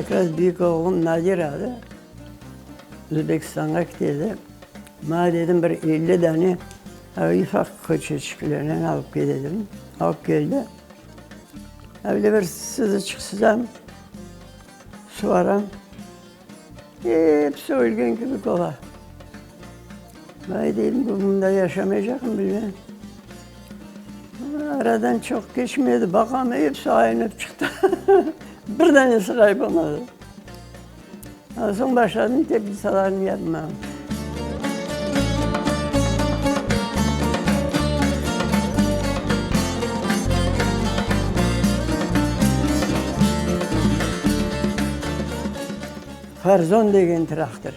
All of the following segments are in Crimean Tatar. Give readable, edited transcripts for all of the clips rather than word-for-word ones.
Kak raz büyük oğlum Nadir adı, Özbekistanğa ketedi. Maña dedim bir 50 dane ufaq köçeçiklerden alıp kel dedim. Alıp keldi. Öyle bir sızıçıq sızam, suvaram. Episi ölgen kibi ola. Vay deyim, bu mında yaşamaycaqım bilmem. Aradan çoq keçmedi, baqam, episi ayınıp çıqtı. Bir danesi ğayıp olmadı. Soñ başladım teplitsalarnı yapmağa. Farzon degen traktor.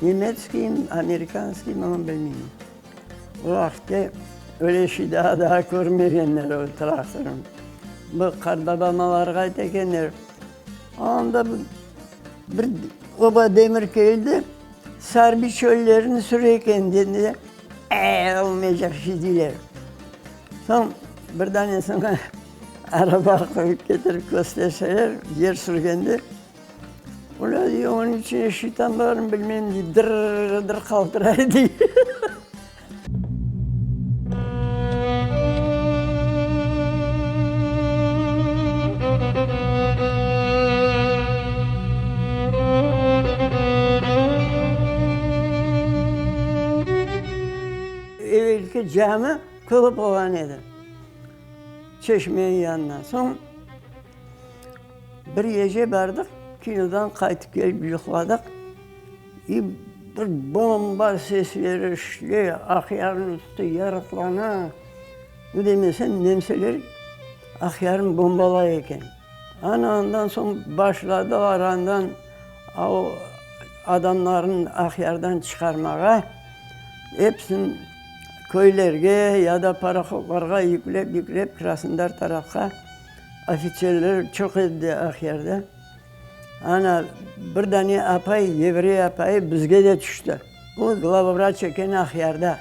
Nemetskiymi, amerikanskiymi, onı bilmeyim. O vaqıtte öyle şey daa daa körmegenler o traktornı. Bu qartbabamalarğa ayta ekenler, anda bir oba demir keldi, Sarbi çöllerini süre eken, dedi. E, olmaycaq şey deyler. Soñ bir danesini arabağa qoyıp ketirip kösterseler, yer sürgende, Ula, dey, onıñ içinde şeytan barmı bilmeyim, dey, dır-dır qaltıray, dey. Evelki cami klub olğan edi, çeşmeniñ yanına. Soñ bir gece bardıq, kinodan qaytıp kelip yuqladıq. İ bir bomba sesleri işley, Aqyarnıñ üstü yarıqlana. Bu demesen, nemseler Aqyarnı bombalay eken. Ana andan soñ başladılar andan o adamlarnı Aqyardan çıqarmağa. Episini köylerge ya da parohodlarğa yüklep-yüklep Krasnodar tarafqa. Ofitserler çoq edi Aqyarda. Ana, bir dane apay, yevrey apayı bizge de tüşti. O, glavvraç eken Aqyarda.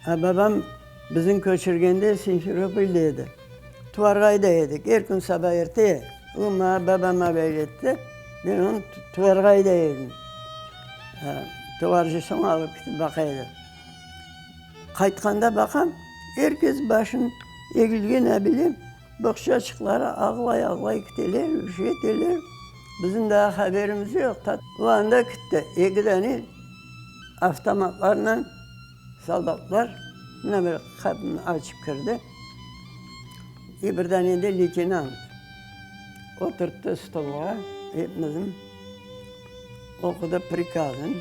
A babam bizni köçürgende Simferopolde edi. Tuvarğayda edik. Er kün saba erte o maña, babam haber etti, men onı tuvarğayda edim. Tuvarcı soñ alıp ketip baqa edi. Qaytqanda baqam, er kes başın egilgen abile, boğçaçıqları ağlay-ağlay kiteler, bir şey eteler. Bizim daa haberimiz yoq. O anda kitti, eki dane avtomatlarnen. Soldatlar mına bir qapını açıp kirdi, i bir dane de leytenant oturttı stolğa epimizin, oqudı prikazın,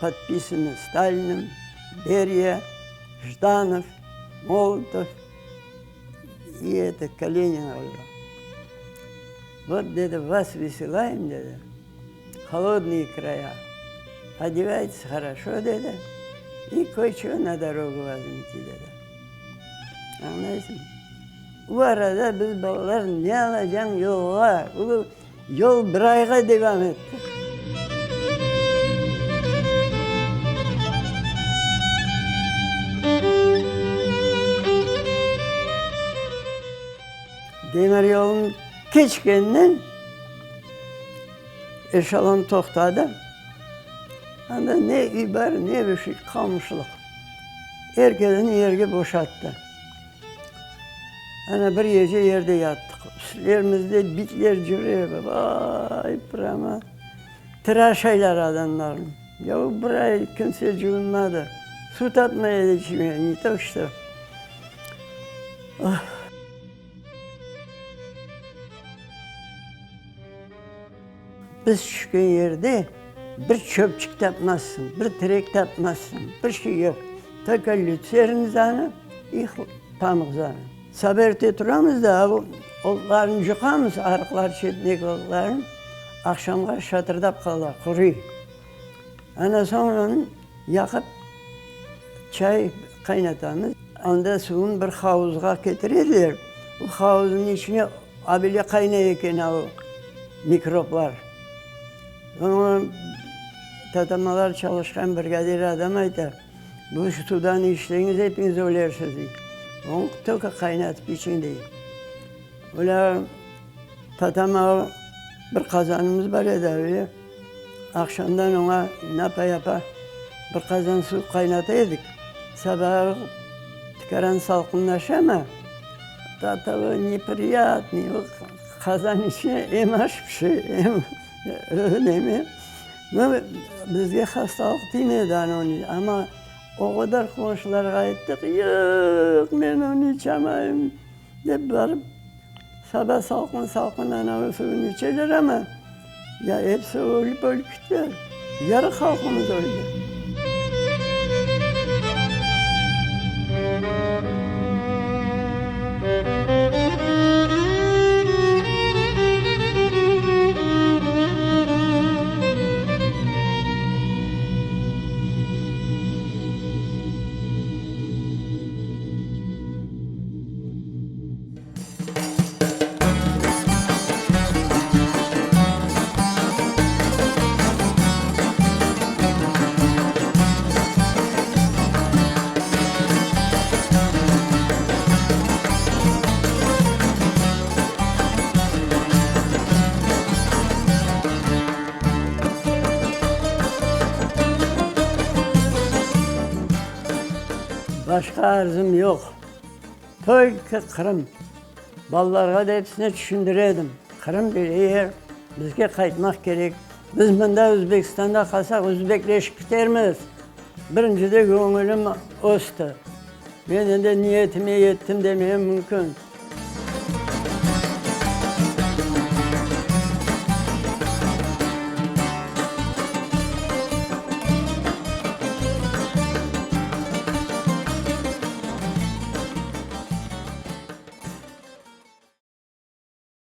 podpisanı Stalinim, Beriya, Jdanov, Molotov i eto Kalenin ğaliba. Vot, dedi, vas vısılayem, dedi. Holodnıye kraya, odevaytes horoşo, dedi, i koy-ço na dorogu vozmite, dedi. Añlaysıñmı? O arada biz balalar ne alacañ yolğa, o yol bir ayğa devam etti. Demiryolnı keçkennen eşelon toqtadı. Anda ne üy bar, ne bir şey, qamışlıq. Er kesni yerge boşattı. Ana bir gece yerde yattıq. Üstlerimizde bitler cüre, vay, prama tıraşaylar adamlarnı. Ya bir ay kimse cuvunmadı. Suv tapmay edi içmege, ne to что. Biz tüşken yerde bir çöpçik tapmazsıñ, bir terek tapmazsıñ, bir şey yoq. Tolko lütserna zanı i pamıq zanı. Saba erte turamız da, otlarnı cıqamız, arıqlar çetindeki otlarnı, aqşamğa şatırdap qala, quruy. Ana soñ onı yaqıp, çay qaynatamız. Anda suvnı bir havuzğa ketirediler, o havuznıñ içine abile qaynay eken o. Mikroblar. Soñra tatamalar çalışqan brigadir adam ayta, Bu suvdan içseñiz, epiñiz ölersiz, dey. Onı tolko qaynatıp içiñ, dey. Öyle tatama bir qazanımız bar edi, öyle aqşamdan oña napa-yapa bir qazan suv qaynata edik. Sabağa tikaran salqınlaşama, tatava nepriyatnıy, Qazan içine em aş pişe, em neme. No, bizge hastalıq tiymedi ana onı, amma o qadar qonşularğa ayttıq, yoq, men onı içemayım, dep barıp, saba salqın-salqın ana o suvunı içeler, amma ya episi ölip-ölip kettiler, yarı halqımız öldi. Başqa arzum yoq. Tolko Qırım. Balalarğa da episine tüşündire edim, Qırım böyle yer, bizge qaytmaq kerek. Biz mında Özbekistanda qalsaq, özbekleşip kitermiz. Birincide göñülim östi. Men endi niyetime yettim demeyim mümkün.